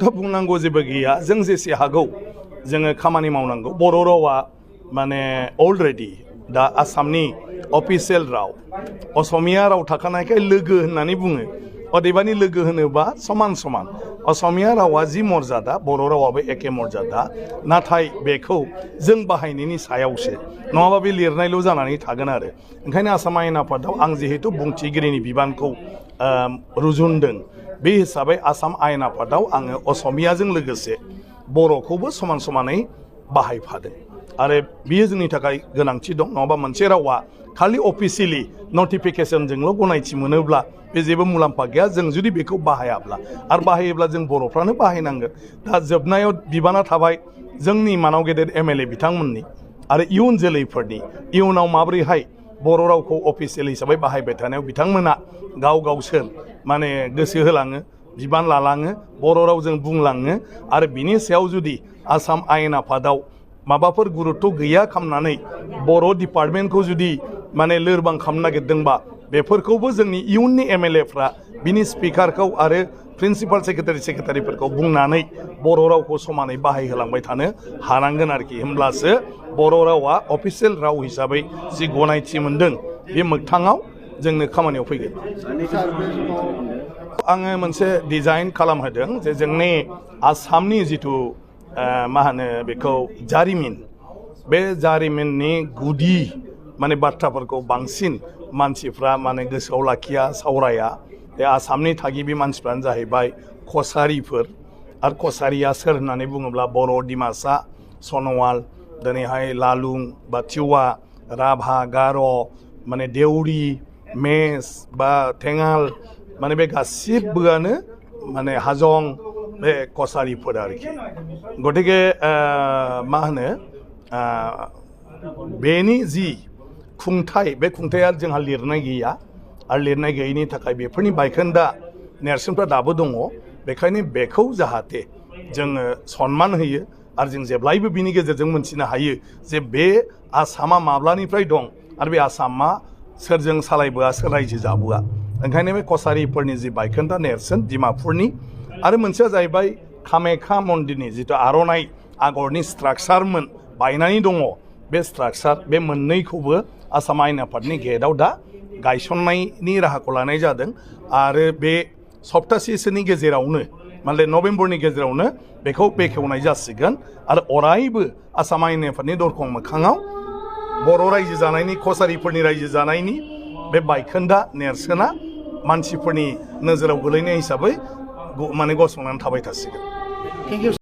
बेयावथ' बुंनांगौ जेबो गैया जों जेसे हागौ जोङो खामानि मावनांगौ बर' रावा माने अलरेडि दा आसामनि अफिसियेल राव असमिया राव थाखानायखाय लोगो होननानै बुङो अदेबानि लोगो होनोबा समान समान असमिया रावा जि मर्यादा बर' रावाबो एखे मर्यादा नाथाय बेखौ जों बाहायनायनि सायावसो नङाबा बे लिरनायल' जानानै थागोन आरो ओंखायनो आसाम आयेन आफादाव आं जिहेतु बुंथिगिरिनि बिबानखौ रुजुनदों बे हिसाबै आसाम आयेन आफादाव आङो असमियाजों लोगोसे बर'खौबो समान समानै बाहायफादों आरो बियो जोंनि थाखाय गोनांथि दं नङाबा मोनसे रावा खालि अफिसियेलि नटिफिकेसनजोंल' गनायथि मोनोब्ला बे जेबो मुलाम्फा गैया जों जुदि बेखौ बाहायाब्ला आरो बाहायोब्ला जों बर'फ्रानो बाहायनांगोन दा जोबनायाव बिबाना थाबाय जोंनि मानाव गेदेर एमएलए बिथांमोननि आरो इयुन जोलैफोरनि इयुनाव माबोरैहाय बर' रावखौ अफिसियेल हिसाबै बाहायबाय थानायाव बिथांमोना गावसोर माने गोसो होलाङो बिबान लालाङो बर' रावजों बुंलाङो आरो बिनि सायाव जुदि आसाम आयेन आफादाव माबाफोर गुरुत्व गैया खालामनानै बर' डिपार्टमेन्टखौ जुदि माने लोरबां खालामनो नागिरदोंबा बेफोरखौबो जोंनि इयुननि एमएलएफ्रा बिनि स्पिकारखौ आरो प्रिन्सिपाल सेक्रेटारिफोरखौ बुंनानै बर' रावखौ समानै बाहायहोलांबाय थानो हानांगोन आरोखि होमब्लासो बर' रावा अफिसियेल राव हिसाबै जि गनायथि मोनदों बे मोगथाङाव जोंनो खामानियाव फैगोन आङो मोनसे डिजाइन खालामहोदों जे जोंनि आसामनि जिथु मा होनो बेखौ जारिमिन बे जारिमिननि गुदि माने बाथ्राफोरखौ बांसिन मानसिफ्रा माने गोसोआव लाखिया सावराया बे आसामनि थागिबि मानसिफ्रानो जाहैबाय कसारिफोर आरो कसारिया सोर होननानै बुङोब्ला बर' डिमासा सन'वाल दिनैहाय लालुं बा टिवा राभा गार' माने देउरि मेस बा थेङाल माने बे गासिबोआनो माने हाजं बे कसारिफोर आरोखि गतिके मा होनो बेनि जि खुंथाय बे खुंथाया जोंहा लिरनाय गैया आरो लिरनाय गैयैनि थाखाय बेफोरनि बायखोन्दा नेरसोनफ्रा दाबो दङ बेखायनो बेखौ जाहाथे जोङो सनमान होयो आरो जों जेब्लायबो बिनि गेजेरजों मोनथिनो हायो जे बे आसामा माब्लानिफ्राय दं आरो बे आसामा सोरजों सालायबोआ सोर रायजो जाबोआ ओंखायनो बे कसारिफोरनि जि बायखोन्दा नेरसोन डिमापुरनि आरो मोनसेया जाहैबाय कामाख्या मन्दिरनि जिथु आर'नाइ आगरनि स्ट्राक्चारमोन बायनानै दङ बे स्ट्राक्चार बे मोननैखौबो आसाम आयेन आफादनि गेटआव दा गायसननायनि राहाखौ लानाय जादों आरो बे सप्तासेसोनि गेजेरावनो माने नभेम्बरनि गेजेरावनो बेखौ बेखेवनाय जासिगोन आरो अरायबो आसाम आयेन आफादनि दरखं मोखाङाव बर' रायजो जानायनि कसारिफोरनि रायजो जानायनि बे बायखोन्दा नेरसोना मानसिफोरनि नोजोराव गोलैनाय हिसाबै माने गसंनानै थाबाय थासिगोन।